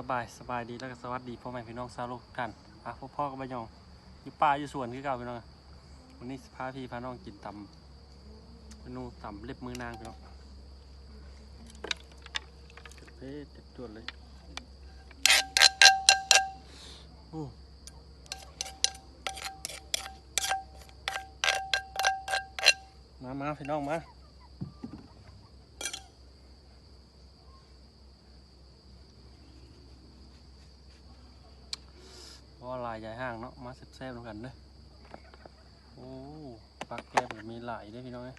ສະບາຍ ສະບາຍດີ ແລ້ວກໍສະຫວັດດີພໍ່ແມ່ພີ່ນ້ອງຊາວໂລກທຸກທ່ານ. ອ່ະ ພົບພໍ້ກັບບ່າວຫຍອງ ຢູ່ປ່າຢູ່ສວນຄືເກົ່າພີ່ນ້ອງ. ວັນນີ້ຊິພາພີ່ພານ້ອງກິນຕຳ ເມນູຕຳເລັບມືນາງພີ່ນ້ອງ. ເຜັດໆ ຈວດໆ ເລີຍ. ໂອ້ ມາ ມາ ພີ່ນ້ອງມາ. ພໍຫຼາຍໃຫຍ່ຫ່າງເນາະ ມາແຊບໆ ນຳກັນເດີ້. ໂອ້ ຜັກແກ້ມກໍມີຫຼາຍເດ້ພີ່ນ້ອງເອີຍ.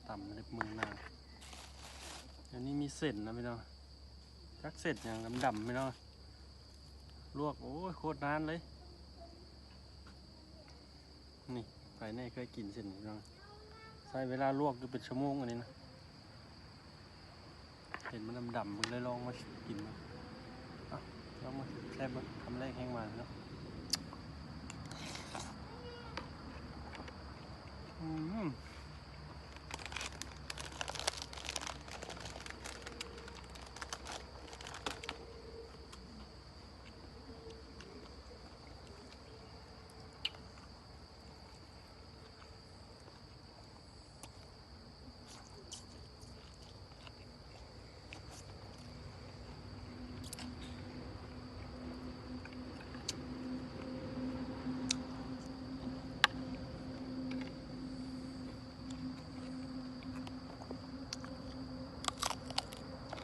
ຕຳເລັບມືນາງ ອັນນີ້ມີເສັ້ນນະພີ່ນ້ອງ. ຈັກເສັ້ນຫຍັງດຳໆ ພີ່ນ້ອງ. ລວກ ໂອ້ຍ ໂຄດນານເລີຍ. ນີ້ ໃຜແດ່ເຄີຍກິນເສັ້ນນີ້ພີ່ນ້ອງ ໃຊ້ເວລາລວກຢູ່ເປັນຊົ່ວໂມງອັນນີ້ນະ. ເຫັນມັນດຳໆ ເບິ່ງ ເລີຍລອງມາກິນເບິ່ງ. ເອົ້າ ລອງມາແຊບເບິ່ງ ຄຳແລກແຮງຫວານເນາະ. ອືມ.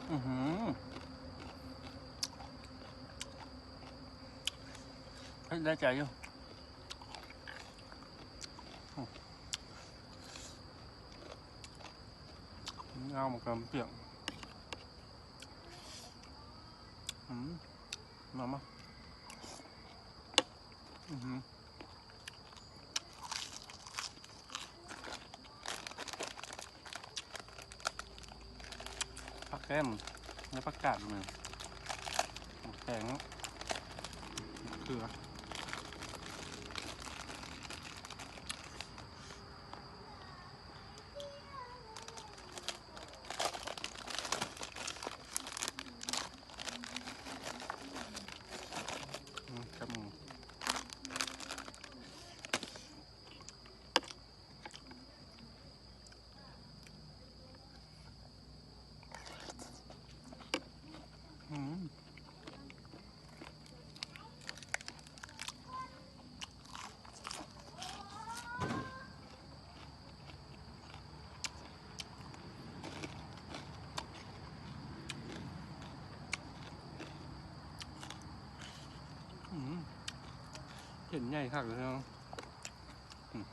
ອືຫື ເຮັດໄດ້ໃຈຢູ່. ເອົາໝາກເຂືອປຽກ. ອືມ ມາ ມາ. ອືຫື ຜັກແກ້ມ ແລ້ວຜັກກາດ ແມ່ນໝາກແຕງເນາະ ເກືອ. ອືມ ແຄບໝູ. ອືມ ອືມ ເສັ້ນໃຫຍ່ຄັກເລີຍເນາະ. ອືມ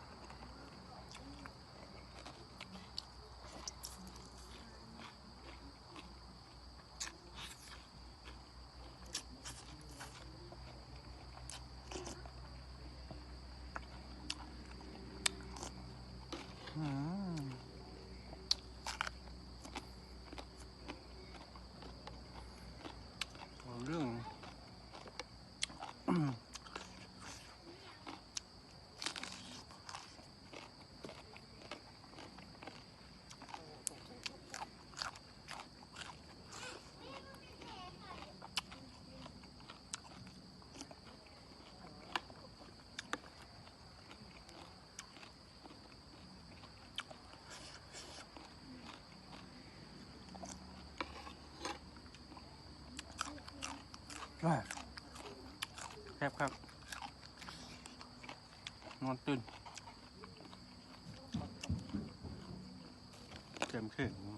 ອືມ ເອົາເລື່ອງ. ແຊບຄັກ ນອນຕື່ນ ເຕັມເຂ່ງ ບໍ່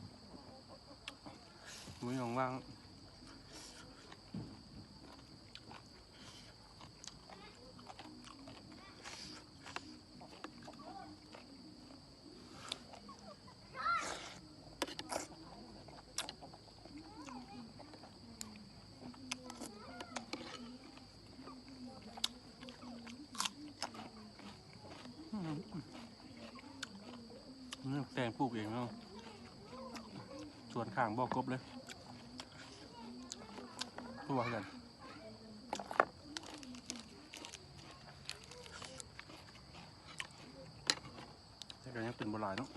ມີຫຍັງວ່າງ. ນີ້ແຕງປູກເອງເນາະ ສວນຂ້າງບໍ່ກົບເລີຍ ທົ່ວກັນ ແຕ່ກໍຍັງເປັນບໍ່ຫຼາຍເນາະ.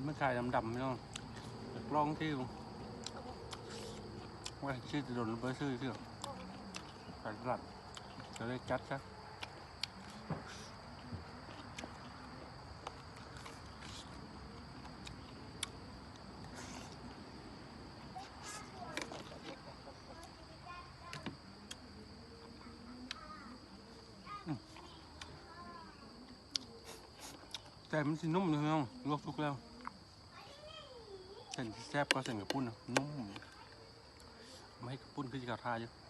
ມັນຂາຍດຳໆ ພີ່ນ້ອງ ຢາກລອງທີ່ ວ່າຊິຊື້ແຕ່ດົນ ບໍ່ໄດ້ຊື້ເທື່ອ ຂາຍຕະຫຼາດ ກໍເລີຍຈັດຊະ. ແຕ່ມັນຊິນຸ້ມຢູ່ ພີ່ນ້ອງ ລວກສຸກແລ້ວ ເສັ້ນຊິແຊບກວ່າເສັ້ນເຂົ້າປຸ້ນນະ ນຸ້ມ. ມາເຮັດເຂົ້າປຸ້ນຄືຊິເຂົ້າທ່າຢູ່.